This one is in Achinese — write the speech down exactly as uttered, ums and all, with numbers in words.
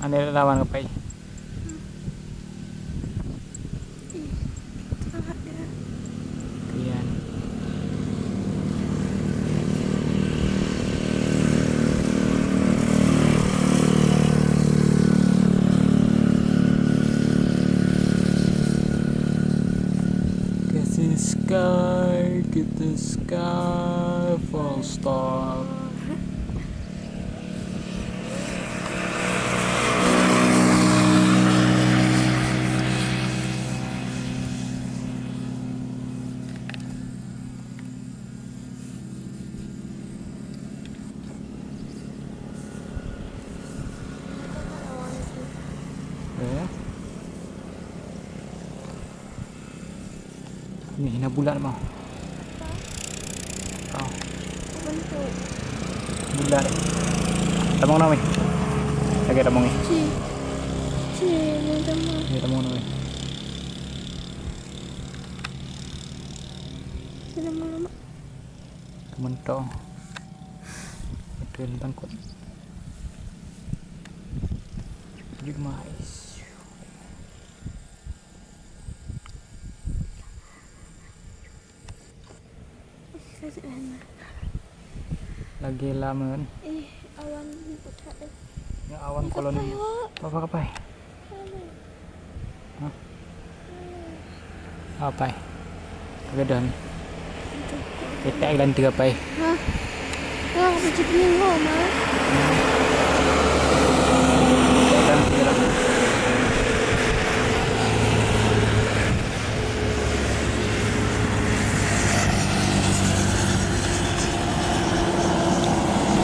Nilai lawan kapai. Ih, sangat dia. Kian. Kasih sky, kita sky, full stop. Eh? Ni, na bulat mah. Kau. Bulat. Tamong na, weh. Lagi tamong ni. Ci. Ci, ni tamong. Ni tamong na, weh. Ci, tamong lama. Kementong. Betul tangkut. Jumais. Lagi lama ni. Eh, awan ni pucat eh. Ya, awan koloni. Apa kapai? Hah? Apai? Kegadang. Kita ilan tiga pai. Hah? Hah, apa cakap ni, Mama? Dan tiga.